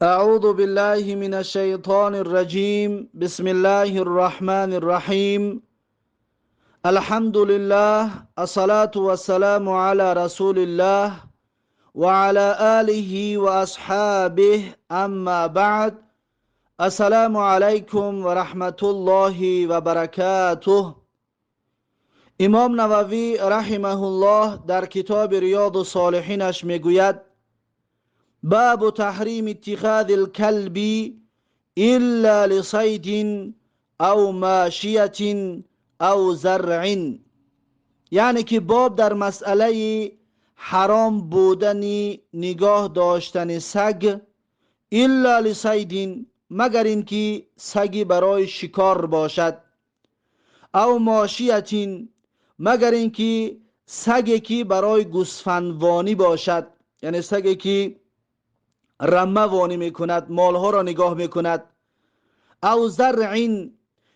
أعوذ بالله من الشيطان الرجيم. بسم الله الرحمن الرحيم. الحمد لله، الصلاة والسلام على رسول الله وعلى آله وأصحابه، أما بعد. السلام عليكم ورحمة الله وبركاته. امام نووی رحمه الله در کتاب ریاض الصالحینش میگوید: باب تحریم اتخاذ الكلب إلا لصيد أو ماشية أو زرع. یعنی که باب در مسئله حرام بودن نگاه داشتن سگ، إلا لصيد، مگر اینکه سگی برای شکار باشد، أو ماشية، مگر اینکه سگی که برای گوسفندوانی باشد، یعنی سگی که رمه وانی میکند، مالها را نگاه میکند، أو زرع،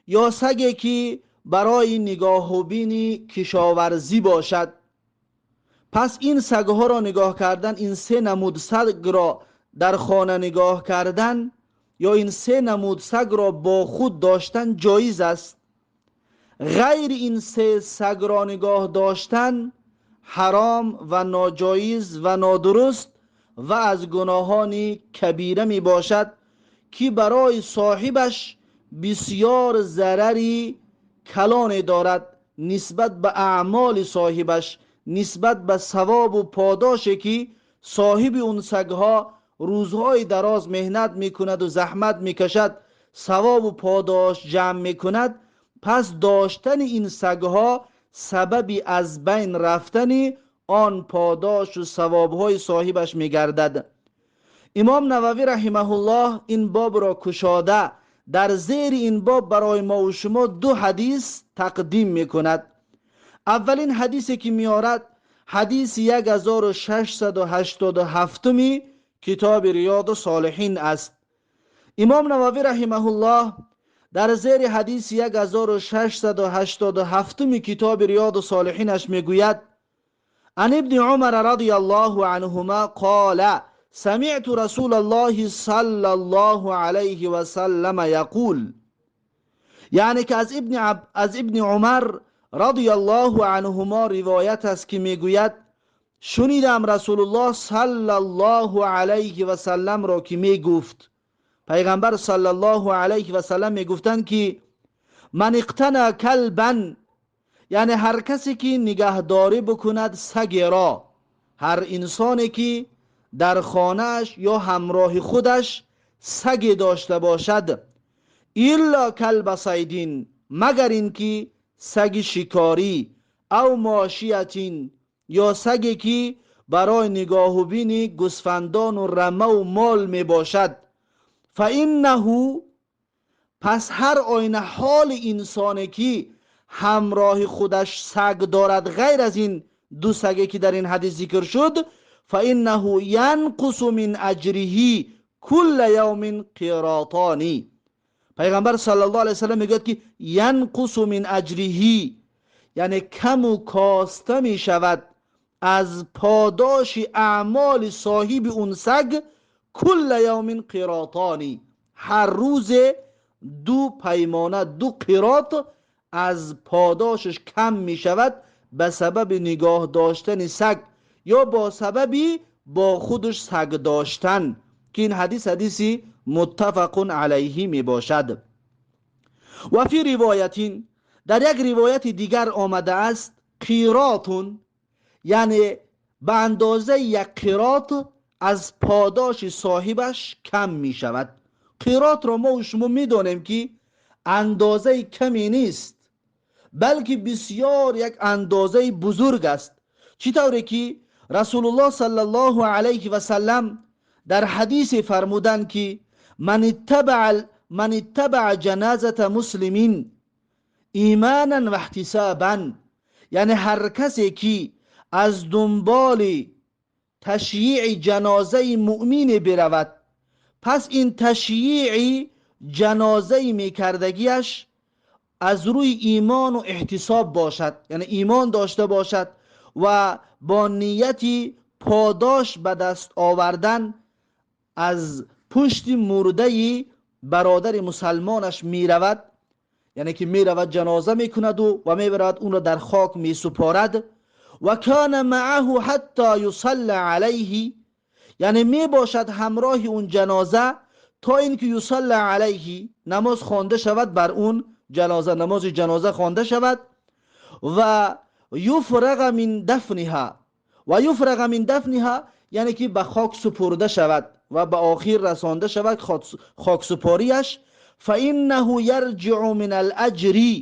یا سگی که برای نگاه و بینی کشاورزی باشد. پس این سگها را نگاه کردن، این سه نمود سگ را در خانه نگاه کردن یا این سه نمود سگ را با خود داشتن جایز است. غیر این سه سگ را نگاه داشتن حرام و ناجایز و نادرست و از گناهان کبیره می باشد که برای صاحبش بسیار ضرری کلان دارد نسبت به اعمال صاحبش، نسبت به ثواب و پاداشی که صاحب اون سگها روزهای دراز محنت میکند و زحمت میکشد، ثواب و پاداش جمع میکند. پس داشتن این سگها سببی از بین رفتن آن پاداش و ثوابهای صاحبش میگردد. امام نووی رحمه الله این باب را کشاده، در زیر این باب برای ما و شما دو حدیث تقدیم میکند. اولین حدیثی که میارد حدیث 1687 کتاب ریاض الصالحین است. امام نووی رحمه الله در زیر حدیث 1687 کتاب ریاض الصالحینش میگوید: عن ابن عمر رضی الله عنهما قال سمعت رسول الله صلى الله عليه وسلم يقول. یعنی که از ابن عمر رضی الله عنهما روایت است که میگوید شنیدم رسول الله صلی الله علیه و سلم را که میگفت، پیغمبر صلی الله علیه و سلم میگفتند که من اقتنى كلبا، یعنی هر کسی که نگهداری بکند سگ را، هر انسانی که در خانهش یا همراه خودش سگ داشته باشد، إلا كلب صيد، مگر اینکه سگ شکاری، أو ماشية، یا سگی که برای نگاه و بینی گوسفندان و رمه و مال می باشد، فإنه، پس هر آینه حال انسانی که همراه خودش سگ دارد غیر از این دو سگی که در این حدیث ذکر شد، فإنه ينقص من أجره كل يوم قيراطان. پیغمبر صلی الله علیه وسلم میگوید که ينقص من أجره، یعنی کم و کاسته می شود از پاداش اعمال صاحب اون سگ، كل يوم قيراطان، هر روز دو پیمانه، 2 قیراط از پاداشش کم می شود به سبب نگاه داشتن سگ یا با سببی با خودش سگ داشتن، که این حدیث حدیثی متفق علیه می باشد. و في رواية، در یک روایت دیگر آمده است، قيراط، یعنی به اندازه 1 قیراط از پاداش صاحبش کم می شود. قیراط را ما و شما می دانیم که اندازه کمی نیست، بلکه بسیار یک اندازه بزرگ است. چطوری که رسول الله صلی الله علیه و سلم در حدیث فرمودند که من اتبع جنازة مسلم إيمانا واحتسابا، یعنی هر کسی که از دنبال تشییع جنازه مؤمن برود، پس این تشییع جنازه میکردگیش از روی ایمان و احتساب باشد، یعنی ایمان داشته باشد و با نیتی پاداش به دست آوردن از پشت مرده برادر مسلمانش میرود، یعنی که میرود جنازه میکند و میبرد اون را در خاک میسپارد، و کان معه حتی یصلی علیه، یعنی میباشد همراه اون جنازه تا اینکه یصلی علیه، نماز خوانده شود بر اون جنازه، نماز جنازه خوانده شود، و یفرغ من دفنها، و یفرغ من دفنها یعنی که به خاک سپرده شود و به آخر رسانده شود خاک سپاریش. فانه یرجع من الاجر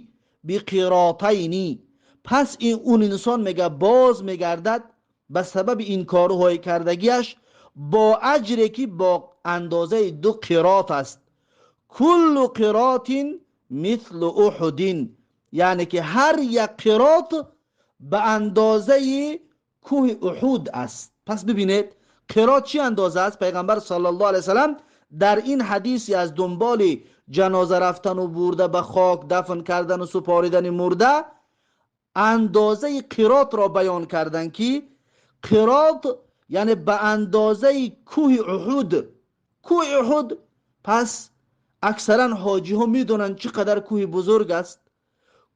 بقراطین، پس این اون انسان میگه باز میگردد به سبب این کارهای کردگیش با اجری که با اندازه 2 قراط است. کل قراط مثل احد، یعنی که هر یک قراط به اندازه کوه احد است. پس ببینید قراط چی اندازه است؟ پیغمبر صلی الله علیه وسلم در این حدیثی از دنبال جنازه رفتن و برده به خاک دفن کردن و سپاریدن مرده اندازه قراط را بیان کردن که قراط یعنی به اندازه کوه احد. کوه احد پس اکثرا حاجی ها میدونن چقدر کوه بزرگ است.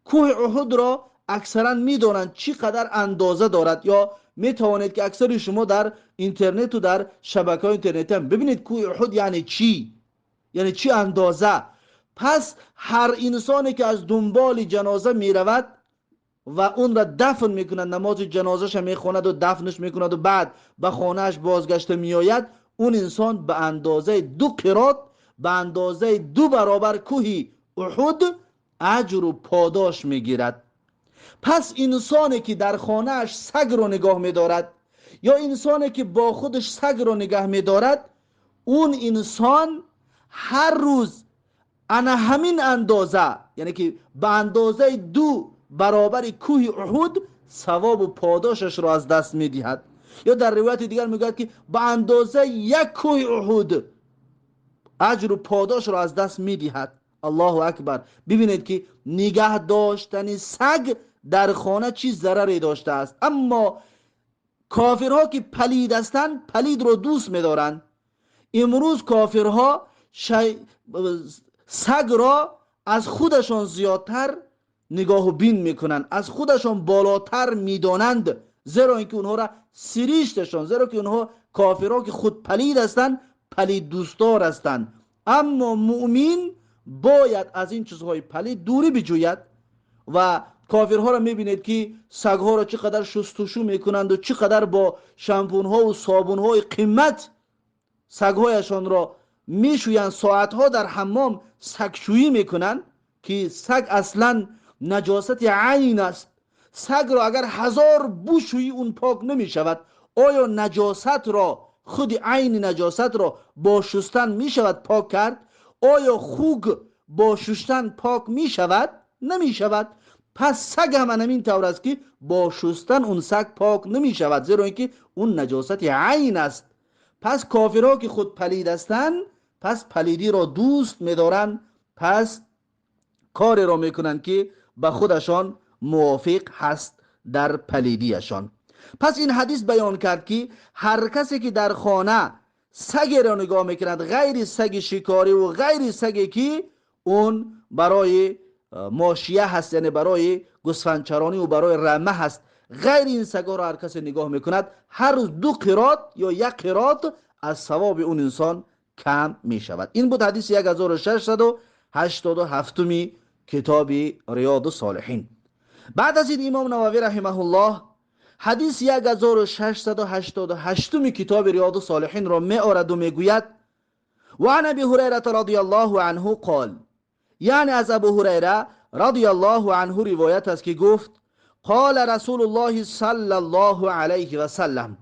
کوه احد را اکثرا میدونن چقدر اندازه دارد، یا میتوانید که اکثر شما در اینترنت و در شبکه اینترنتی هم ببینید کوه احد یعنی چی، یعنی چی اندازه. پس هر انسانی که از دنبال جنازه میرود و اون را دفن میکند، نماز جنازه‌ش میخواند و دفنش میکند و بعد به خانه‌اش بازگشته میآید، اون انسان به اندازه 2 قراط، به اندازه 2 برابر کوه احد اجر و پاداش میگیرد. پس انسانی که در خانه‌اش سگ رو نگاه میدارد یا انسانی که با خودش سگ رو نگاه میدارد، اون انسان هر روز انا همین اندازه، یعنی که به اندازه 2 برابر کوه احد ثواب و پاداشش رو از دست میدهد. یا در روایت دیگر میگوید که به اندازه 1 کوه احد اجر و پاداش رو از دست میدهد. الله اکبر. ببینید که نگه داشتن سگ در خانه چی ضرری داشته است. اما کافرها که پلید هستند، پلید رو دوست میدارند. امروز کافرها سگ را از خودشان زیادتر نگاه و بین میکنند، از خودشان بالاتر میدانند، زیرا اینکه اونها را سریشتشان، زیرا که اونها کافرها که خود پلید هستند، پلید دوستدار هستند. اما مؤمن باید از این چیزهای پلید دوری بجوید. و کافرها را میبینید که سگها را چقدر شستشو میکنند و چقدر با شامپونها و صابونهای قیمت سگهایشان را میشویند، ساعتها در حمام سگشویی میکنند که سگ اصلا نجاست عین است. سگ را اگر 1000 بشویی اون پاک نمیشود. آیا نجاست را، خود عین نجاست را با شستن میشود پاک کرد؟ آیا خوگ با شستن پاک میشود؟ نمیشود. پس سگ هم همین طور است که با شستن اون سگ پاک نمیشود، زیرا اینکه اون نجاست عین است. پس کافرها که خود پلید هستند، پس پلیدی را دوست می‌دارند، پس کاری را میکنند که به خودشان موافق هست در پلیدیشان. پس این حدیث بیان کرد که هر کسی که در خانه سگی را نگاه میکند، غیر سگ شکاری و غیر سگی که اون برای ماشیه هست، یعنی برای گوسفندچرانی و برای رمه هست، غیر این سگا را هر کسی نگاه میکند، هر روز 2 قراط یا 1 قراط از ثواب اون انسان کم میشود. این بود حدیث 1687 کتاب ریاض الصالحین. بعد از این امام نووی رحمه الله حدیث 1688 کتاب ریاض الصالحین را می آورد و میگوید: و عن ابی هریره رضی الله عنه قال، یعنی از ابو هریره رضی الله عنه روایت است که گفت: قال رسول الله صلی الله علیه و سلم،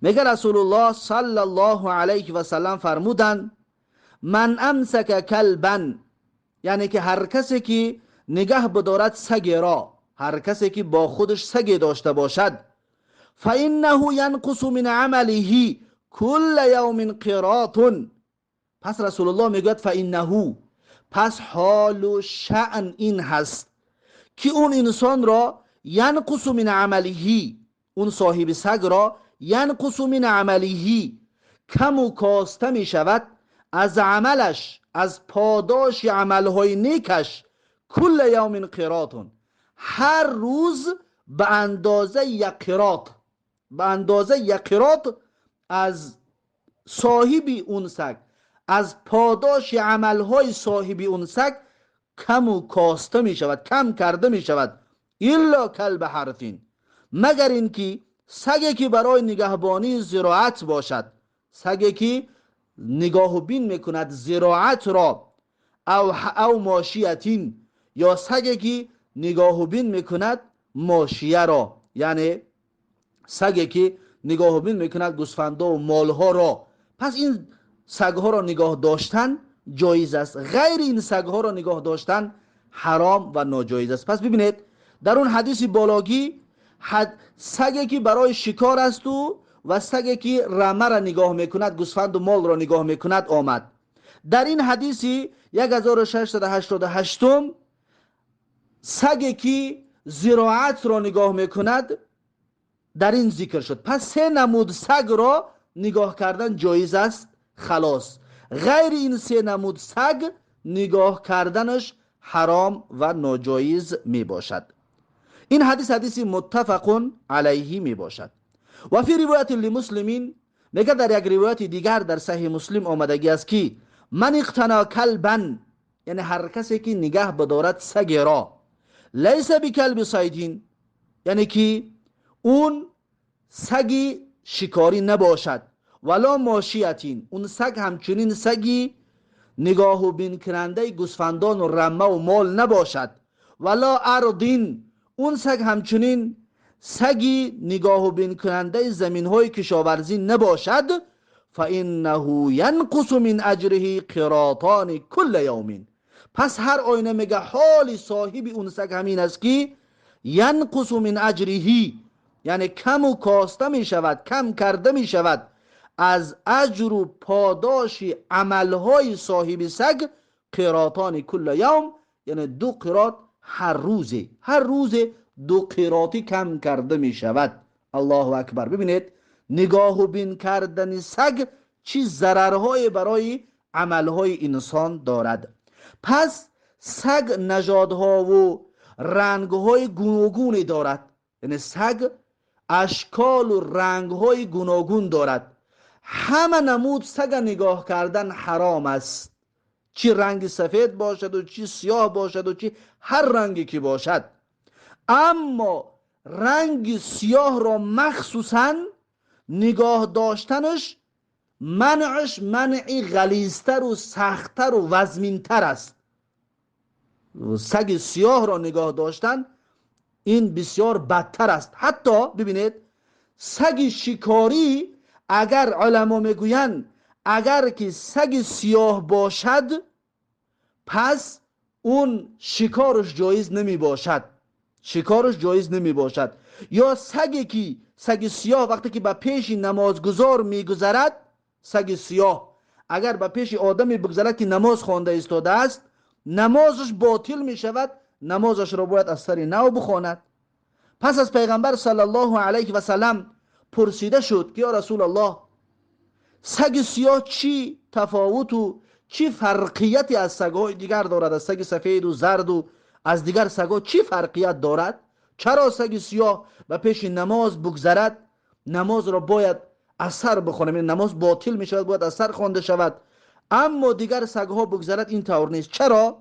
میگه رسول الله صلی الله علیه و سلم فرمودند: من امسک کلبا، یعنی که هر کسی که نگه بدارد سگ را، هر کسی که با خودش سگ داشته باشد، فانه ینقص من عمله کل یوم قراط. پس رسول الله میگوید فانه، پس حال و شأن این هست که اون انسان را ینقص من عمله، اون صاحب سگ را ینقص من عمله، کم و کاسته می شود از عملش، از پاداش عملهای نیکش، کل یوم قیراط، هر روز به اندازه یک قیراط، به اندازه یک قیراط از صاحبی اون سگ، از پاداش عملهای صاحبی اون سگ کم و کاسته می شود، کم کرده می شود. الا کلب حرثین، مگر اینکه سگی که برای نگهبانی زراعت باشد، سگی که نگاه و بین میکند زراعت را، او ماشیتین، یا سگی که نگاه و بین میکند ماشیه را، یعنی سگی که نگاه و بین میکند گوسفندا و مالها را. پس این سگها را نگاه داشتن جایز است، غیر این سگها را نگاه داشتن حرام و ناجایز است. پس ببینید در اون حدیث بالاگی سگی که برای شکار است و سگی که رمه را نگاه میکند، گوسفند و مال را نگاه میکند آمد. در این حدیث 1688 سگی که زراعت را نگاه میکند در این ذکر شد. پس سه نمود سگ را نگاه کردن جایز است، خلاص. غیر این سه نمود سگ نگاه کردنش حرام و ناجایز می باشد. این حدیث حدیث متفق علیه می باشد. و فی روایت لمسلمین، میگه در یک روایت دیگر در صحیح مسلم آمدگی است که من اقتنا کلبا، یعنی هر کسی که نگه بدارد سگ را، لیس بکلب صیدین، یعنی که اون سگی شکاری نباشد، ولا ماشیتین، اون سگ همچنین سگی نگاه و بین کننده گوسفندان و رمه و مال نباشد، ولا ارضین، اون سگ همچنین سگی نگاه و بین کننده زمین های کشاورزی نباشد، فانه ینقص من اجره قراطان کل یوم. پس هر آینه میگه حال صاحب اون سگ همین است که ینقص من اجره، یعنی کم و کاسته می شود، کم کرده می شود از اجر و پاداش عملهای صاحب سگ، قراطان کل یوم، یعنی 2 قراط هر روزه، هر روز 2 قراطی کم کرده می شود. الله اکبر. ببینید نگاه و بین کردن سگ چی ضررهای برای عملهای انسان دارد. پس سگ نژادها و رنگهای گوناگونی دارد، یعنی سگ اشکال و رنگهای گوناگون دارد. همه نمود سگ نگاه کردن حرام است، چی رنگ سفید باشد و چی سیاه باشد و چی هر رنگی که باشد. اما رنگ سیاه را مخصوصا نگاه داشتنش منعش منعی غلیظتر و سختتر و وزمینتر است. سگ سیاه را نگاه داشتن این بسیار بدتر است. حتی ببینید سگ شکاری، اگر علما میگویند اگر که سگ سیاه باشد پس اون شکارش جایز نمی باشد، شکارش جایز نمی باشد. یا سگی که سگ سیاه وقتی که به پیش نمازگزار میگذرد، سگ سیاه اگر به پیش آدمی بگذرد که نماز خوانده ایستاده است، نمازش باطل می شود، نمازش را باید از سر نو بخواند. پس از پیغمبر صلی الله علیه و سلم پرسیده شد که یا رسول الله، سگ سیاه چی تفاوت و چی فرقیتی از سگ‌های دیگر دارد، از سگ سفید و زرد و از دیگر سگ‌ها چی فرقیت دارد؟ چرا سگ سیاه به پیش نماز بگذرد نماز را باید از سر بخوانم، یعنی نماز باطل می شود، باید از سر خوانده شود، اما دیگر سگ‌ها بگذرد این طور نیست؟ چرا؟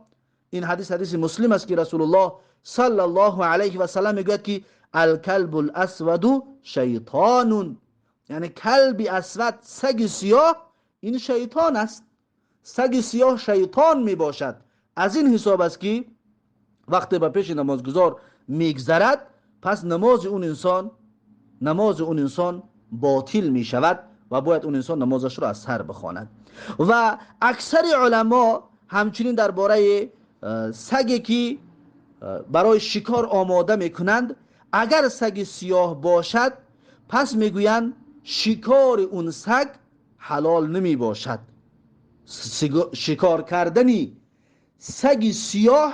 این حدیث حدیث مسلم است که رسول الله صلی الله علیه و سلم میگوید که الکلب الاسود شیطان، یعنی کلب اسود، سگ سیاه، این شیطان است، سگ سیاه شیطان می باشد. از این حساب است که وقتی به پیش نمازگزار میگذرد پس نماز اون انسان باطل می شود و باید اون انسان نمازش را از سر بخواند. و اکثر علما همچنین درباره سگی که برای شکار آماده میکنند، اگر سگ سیاه باشد پس میگویند شکار اون سگ حلال نمی باشد. شکار کردنی سگ سیاه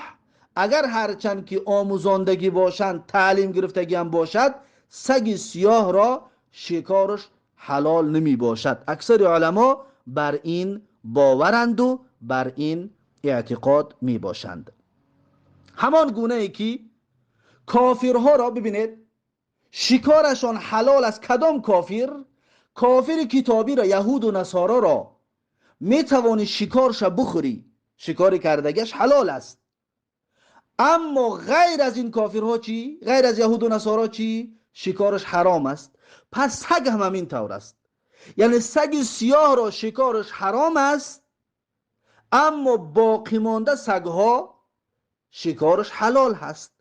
اگر هرچند که آموزاندگی باشند، تعلیم گرفتگی هم باشد، سگ سیاه را شکارش حلال نمی باشد. اکثر علما بر این باورند و بر این اعتقاد می باشند. همان گونه ای که کافرها را ببینید شکارشان حلال است. کدام کافر؟ کافر کتابی را، یهود و نصارا را می توانی شکارش بخوری، شکار کردگش حلال است. اما غیر از این کافرها چی؟ غیر از یهود و نصارا چی؟ شکارش حرام است. پس سگ هم همین طور است، یعنی سگ سیاه را شکارش حرام است، اما باقی مانده سگها شکارش حلال هست.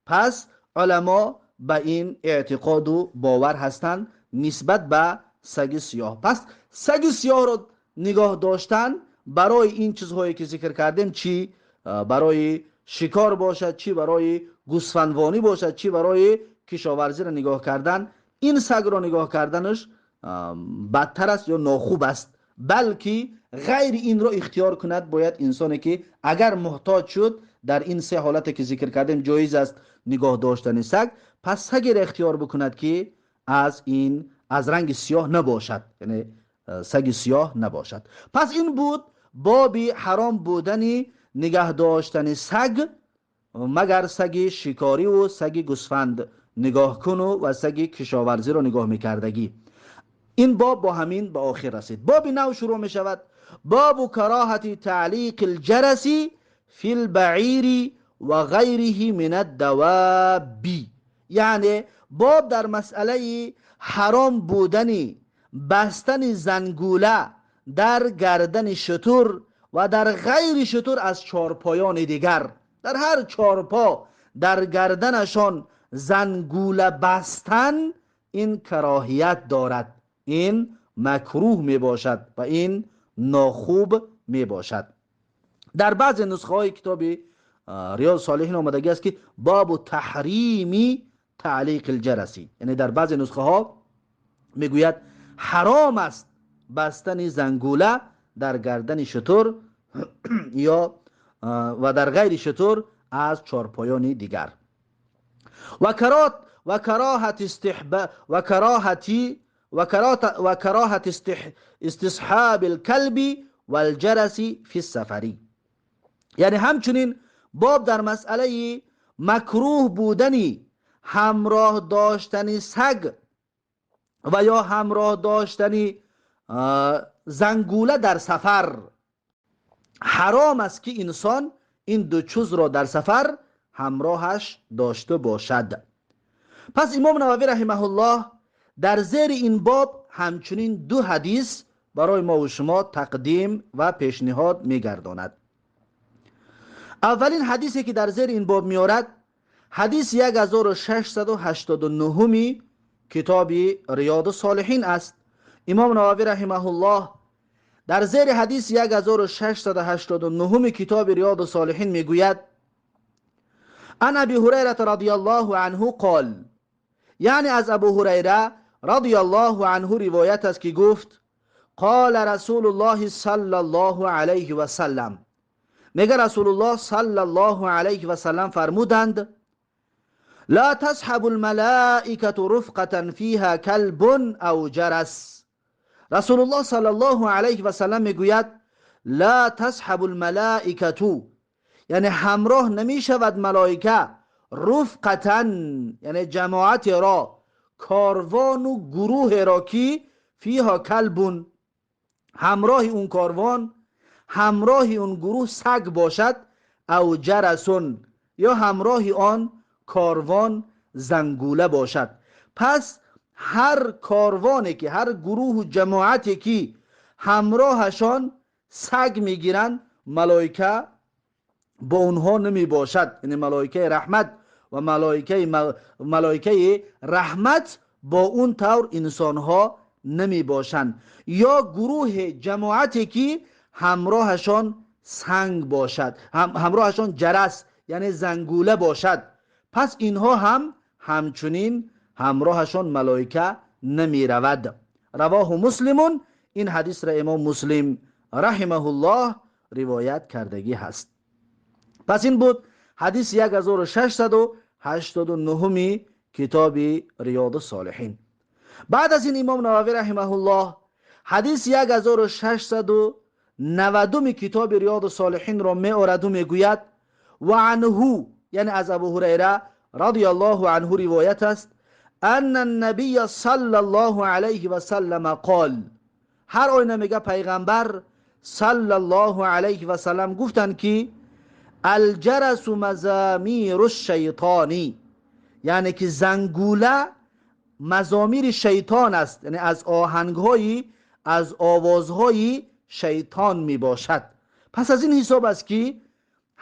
پس علما به این اعتقاد و باور هستند نسبت به سگ سیاه. پس سگ سیاه را نگاه داشتن برای این چیزهایی که ذکر کردیم، چی برای شکار باشد، چی برای گوسفندوانی باشد، چی برای کشاورزی را نگاه کردن، این سگ را نگاه کردنش بدتر است یا ناخوب است، بلکه غیر این را اختیار کند باید انسانی که اگر محتاج شد در این سه حالت که ذکر کردیم جایز است نگاه داشتن سگ، پس سگی را اختیار بکند که از این از رنگ سیاه نباشد، یعنی سگ سیاه نباشد. پس این بود باب حرام بودن نگه داشتن سگ، مگر سگ شکاری و سگ گوسفند نگاه کن و سگ کشاورزی را نگاه میکردگی. این باب با همین به آخر رسید. باب نو شروع می شود، باب کراهت تعلیق الجرس فی البعیر و غیره من الدواب. یعنی باب در مسئله حرام بودن بستن زنگوله در گردن شتر و در غیر شتر از چارپایان دیگر، در هر چارپا در گردنشان زنگوله بستن این کراهیت دارد، این مکروه می باشد و این ناخوب می باشد. در بعض نسخه های کتاب ریاض صالحین آمدگی است که باب تحریم تعلیق الجرسی، یعنی در بعض نسخه ها میگوید حرام است بستن زنگوله در گردن شتر یا و در غیر شتر از چارپایان دیگر. و کراهت استحباب و کراهت استصحاب الكلب والجرس فی السفری. یعنی همچنین باب در مسئله مکروه بودنی همراه داشتن سگ و یا همراه داشتن زنگوله در سفر. حرام است که انسان این دو چیز را در سفر همراهش داشته باشد. پس امام نووی رحمه الله در زیر این باب همچنین دو حدیث برای ما و شما تقدیم و پیشنهاد می‌گرداند. اولین حدیثی که در زیر این باب می‌آورد حدیث 1689 کتاب ریاض الصالحین است. امام نووی رحمه الله در زیر حدیث 1689 کتاب ریاض الصالحین میگوید عن ابی هریره رضی الله عنه قال، یعنی از ابو هریره رضی الله عنه روایت است که گفت قال رسول الله صلی الله علیه و سلم، میگه رسول الله صلی الله علیه و سلم فرمودند لا تصحب الملائکة رفقة فيها كلب او جرس. رسول الله صلی الله علیه و سلم میگوید لا تصحب الملائکة، یعنی همراه نمی شود ملائکه، رفقة یعنی جماعت را، کاروان و گروه را که فیها کلب، همراه اون کاروان، همراه اون گروه سگ باشد، او جرسون یا همراه آن کاروان زنگوله باشد. پس هر کاروانی که هر گروه و جماعتی که همراهشان سگ میگیرند ملائکه با اونها نمی باشد، یعنی ملائکه رحمت و ملائکه رحمت با اون طور انسانها نمی باشند. یا گروه جماعتی که همراهشان سنگ باشد، همراهشان جرس یعنی زنگوله باشد، پس اینها هم همچنین همراهشان ملائکه نمی رود. رواه مسلمون، این حدیث را امام مسلم رحمه الله روایت کردگی هست. پس این بود حدیث 1689 کتاب ریاض الصالحین. بعد از این امام نووی رحمه الله حدیث 90 китоби Риёду Солиҳинро меораду мегӯяд: ва анҳу, яъне аз Абу Ҳурайра радиаллоҳу анҳу ривоят аст, анна набия саллаллоҳу алайҳи васаллама қол, ҳар оина мега пайғамбар саллаллоҳу алайҳи васаллам гуфтанд, ки алҷарасу мазамиру шайтони, яъне ки зангула мазомири шайтон аст, яъне аз оҳангҳои, аз овозҳои шайтон мебошад. Пас аз ин ҳисоб аст, ки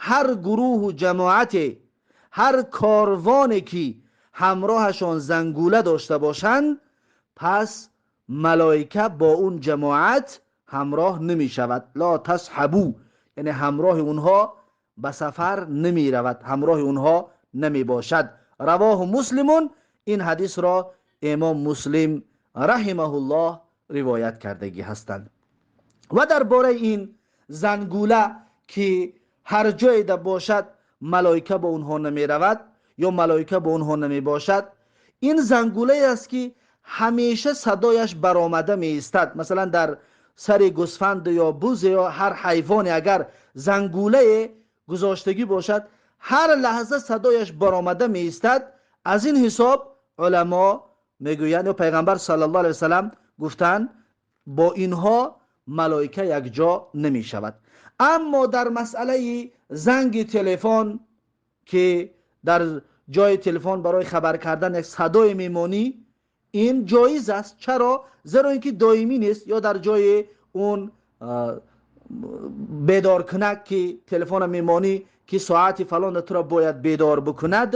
ҳар гурӯҳу ҷамоате, ҳар корвоне ки ҳамроҳашон зангула дошта бошанд, пас малоика бо он ҷамоат ҳамроҳ намешавад. Ла тасҳабу, яъне ҳамроҳи онҳо ба сафар намеравад, ҳамроҳи онҳо намебошад. Равоҳу Муслимун, ин ҳадисро имом Муслим раҳимаҳуллоҳ ривоят кардагӣ ҳастанд. Ва дар бораи ин зангула, ки ҳар ҷойда бошад малоика бо онҳо намеравад ё малоика бо онҳо намебошад, ин зангулае аст, ки ҳамеша садояш баромада меистад. Масалан, дар сари гӯсфанд ё буз ё ҳар ҳайвоне агар зангулае гузоштагӣ бошад, ҳар лаҳза садояш баромада меистад. Аз ин ҳисоб уламо мегӯянд ё пайғамбар саллаллоҳу алайҳи васаллам гуфтанд, бо инҳо малоика якҷо намешавад. Аммо дар масъалаи занги телефон, ки дар ҷои телефон барои хабар кардан як садое мемонӣ, ин ҷоиз аст. Чаро? Зеро ин ки доимӣ нест. Ё дар ҷои он бедоркунак, ки телефона мемонӣ, ки соати фалон туро бояд бедор бикунад,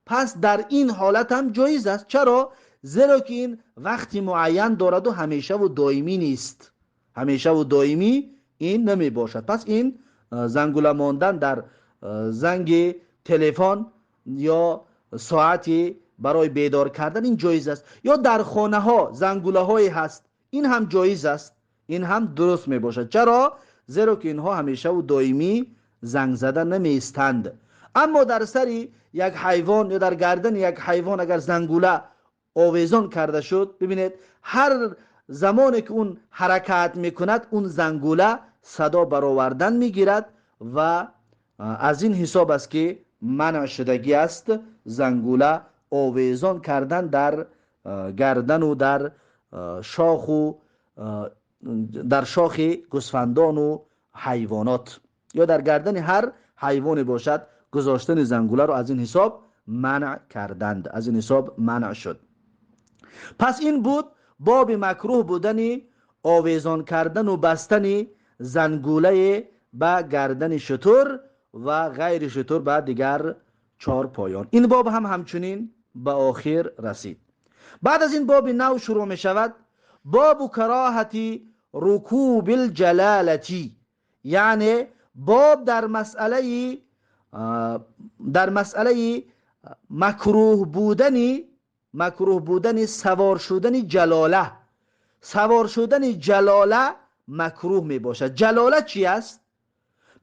пас дар ин ҳолат ҳам ҷоиз аст. Чаро? Зеро ки ин вақти муайян дораду ҳамешаву доимӣ нест, ҳамешаву доимӣ ин намебошад. Пас ин зангула мондан дар занги телефон ё соати барои бедор кардан, ин ҷоиз аст. Ё дар хонаҳо зангулаҳое ҳаст, ин ҳам ҷоиз аст, ин ҳам дуруст мебошад. Чаро? Зеро ки инҳо ҳамешаву доимӣ занг зада намеистанд. Аммо дар сари як ҳайвон ё дар гардани як ҳайвон агар зангула овезон карда шуд, бибинед, ҳар замоне ки он ҳаракат мекунад, он зангула садо баровардан мегирад ва аз ин ҳисоб аст, ки манъ шудагӣ аст зангула овезон кардан дар гардану дар шоху дар шохи гӯсфандону ҳайвонот ё дар гардани ҳар ҳайвоне бошад, гузоштани зангуларо аз ин ҳисоб манъ карданд, аз ин ҳисоб манъ шуд. Пас ин буд боби макрӯҳ будани овезон кардану бастани зангулае ба гардани шутур ва ғайри шутур, ба дигар чорпоён. Ин боб ҳам ҳамчунин ба охир расид. Баъд аз ин боби нав шурӯъ мешавад: бобу кароҳати рукуби лҷалалати, яъне боб дар масъалаи макрӯҳ будани савор шудани ҷалола. Савор шудани ҷалола макрӯҳ мебошад. Ҷалола чи аст?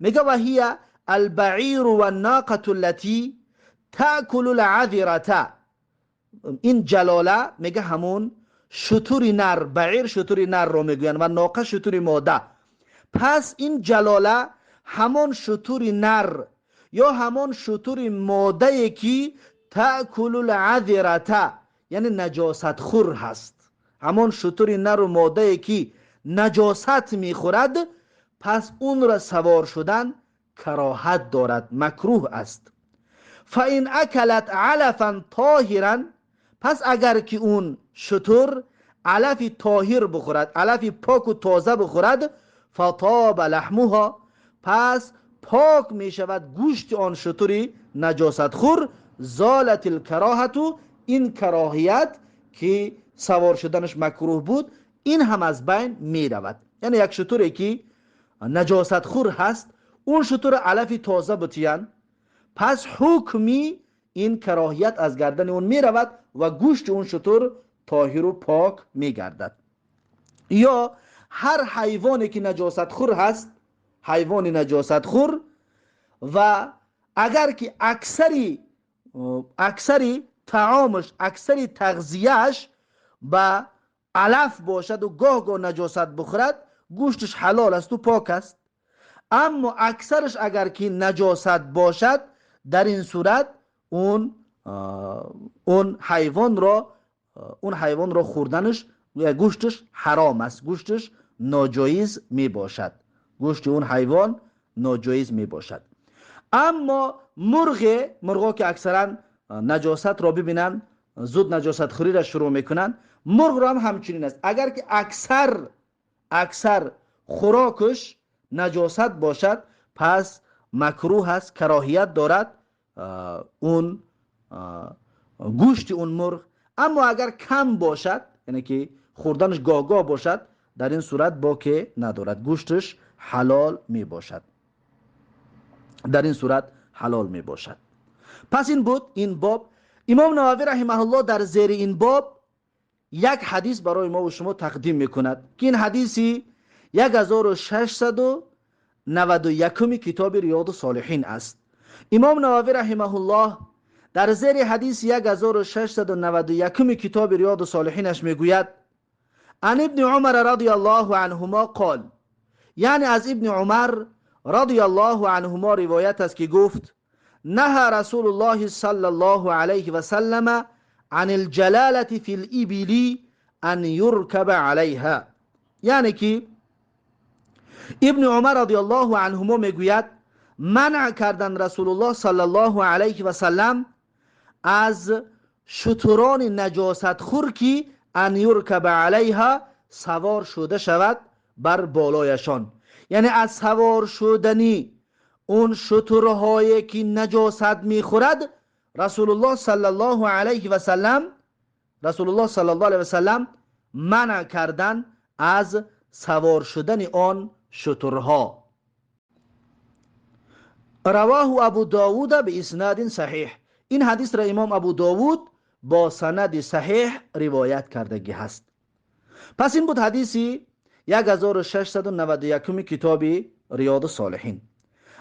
Мега: ваҳия албаиру ванноқату аллатӣ таъкулу лъазирата. Ин ҷалола, мега, ҳамун шутури нар, баир шутури нарро мегӯянд ва ноқа шутури мода. Пас ин ҷалола ҳамон шутури нар ё ҳамон шутури модае, ки таъкулу лъазирата, яъне наҷосатхӯр ҳаст, ҳамон шутури нару модае, ки наҷосат мехӯрад, пас унро савор шудан кароҳат дорад, макрӯҳ аст. Фаин акалат алафан тоҳиран, пас агар ки он шутур алафи тоҳир бихӯрад, алафи поку тоза бихӯрад, фатоба лаҳмуҳо, пас пок мешавад гӯшти он шутури наҷосатхӯр. Золат лкароҳату, ин кароҳият, ки савор шуданаш макрӯҳ буд, ин ҳам аз байн меравад. Яъне як шутуре, ки наҷосатхӯр ҳаст, он шутур алафи тоза бутиянд, пас ҳукми ин кароҳият аз гардани он меравад ва гӯшти он шутур тоҳиру пок мегардад. Ё ҳар ҳайвоне, ки наҷосатхӯр ҳаст, ҳайвони наҷосатхӯр ва агар ки аксари таомаш, аксари тағзияаш ба алаф бошаду гоҳ гоҳ наҷосат бихӯрад, гӯшташ ҳалол аст у пок аст. Аммо аксараш агар ки наҷосат бошад, дар ин сурат он ҳайвонро хӯрданаш, гӯшташ ҳаром аст, гӯшташ ноҷоиз мебошад, гӯшти он ҳайвон ноҷоиз мебошад. Аммо мурғе, мурғо ки аксаран наҷосатро бибинанд, зуд наҷосатхӯриро шурӯъ мекунанд, мурғро ҳам ҳамчунин аст. Агар ки аксар хӯрокаш наҷосат бошад, пас макрӯҳ аст, кароҳият дорад он гӯшти он мурғ. Аммо агар кам бошад, яъне ки хӯрданаш гоҳ-гоҳ бошад, дар ин сурат боке надорад, гӯшташ ҳалол мебошад, дар ин сурат ҳалол мебошад. Пас ин буд ин боб. Имом Нававӣ раҳимаҳуллоҳ дар зери ин боб як ҳадис барои мо шумо тақдим мекунад, ки ин ҳадиси 1691-уми китоби Риёду Солиҳин аст. Имом Нававӣ раҳимаҳуллоҳ дар зери ҳадиси 1691-уми китоби Риёду Солиҳинаш мегӯяд: عن ابن عمر رضي الله عنهما قال, یعنی از ابن عمر رضی الله عنهما روایت است که گفت: نهى رسول الله صلى الله عليه وسلم عن الجلالة في الإبل أن يركب عليها. یعنی که ابن عمر رضی الله عنهما میگوید منع کردن رسول الله صلى الله علیه و سلم از شتران نجاست خور که أن يركب عليها, سوار شده شود بر بالایشان. یعنی از سوار شدنی اون شترهایی که نجاست میخورد، رسول الله صلى الله علیه و سلم، رسول الله صلى الله علیه و سلم منع کردن از سوار شدن آن شترها. رواه ابو داود بإسناد صحيح. این حدیث را امام ابو داود با سند صحیح روایت کردگی هست. پس این بود حدیثی 1691 کتاب ریاض صالحین.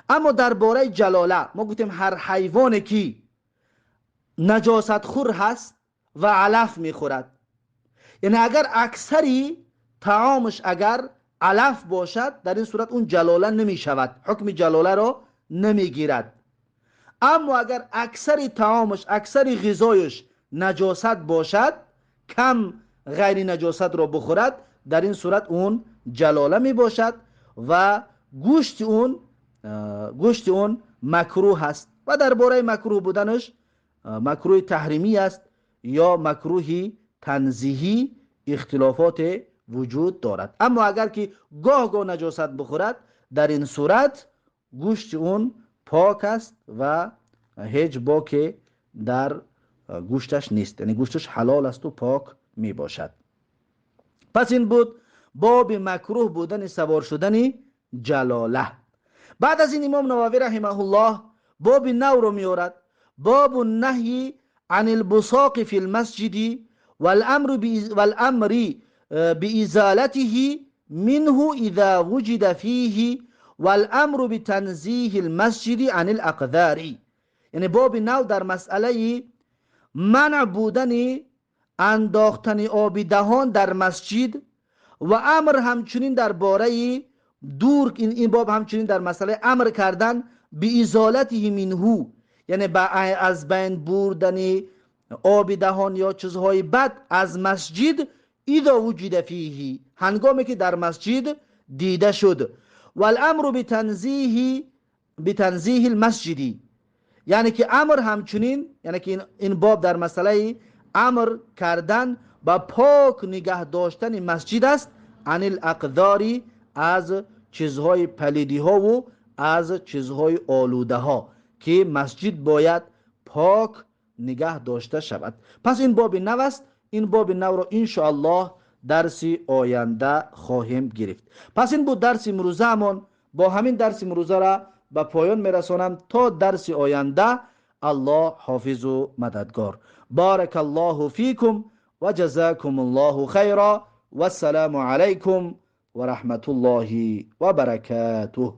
اما درباره جلاله ما گفتیم هر حیوانی که نجاست خور هست و علف میخورد، یعنی اگر اکثری طعامش اگر علف باشد، در این صورت اون جلاله نمی شود، حکم جلاله را نمیگیرد. اما اگر اکثری طعامش، اکثری غذایش نجاست باشد، کم غیر نجاست را بخورد، در این صورت اون جلاله می باشد و گوشت اون مکروه است. و درباره مکروه بودنش، مکروه تحریمی است یا مکروه تنزیهی، اختلافات وجود دارد. اما اگر که گاه گاه نجاست بخورد، در این صورت گوشت اون پاک است و هیچ باکی در گوشتش نیست، یعنی گوشتش حلال است و پاک می باشد. پس این بود باب مکروه بودن سوار شدن جلاله. بعد از این امام نووی رحمه الله باب نو رو میورد: باب النهي عن البصاق في المسجد والأمر بإزالته منه إذا وجد فيه والأمر بتنزيه المسجد عن الأقذار. یعنی باب نو در مسئله منع بودن انداختن آب دهان در مسجد و امر همچنین درباره دور این باب همچنین در مسئله امر کردن بإزالته منه، یعنی به از بین بردن آب دهان یا چیزهای بد از مسجد، إذا وجد فيه، هنگامی که در مسجد دیده شد، والأمر بتنزيه المسجد، یعنی که امر همچنین، یعنی که این باب در مسئله امر کردن با پاک نگه داشتن مسجد است، عن الأقذار، از چیزهای پلیدی ها و از چیزهای آلوده ها که مسجد باید پاک نگه داشته شود. پس این باب نو است. این باب نو را انشاءالله درس آینده خواهیم گرفت. پس این بود درس امروزه‌مان. با همین درس امروزه را به پایان میرسانم. تا درس آینده الله حافظ و مددگار. بارك الله فيكم وجزاكم الله خيرا والسلام عليكم ورحمة الله وبركاته.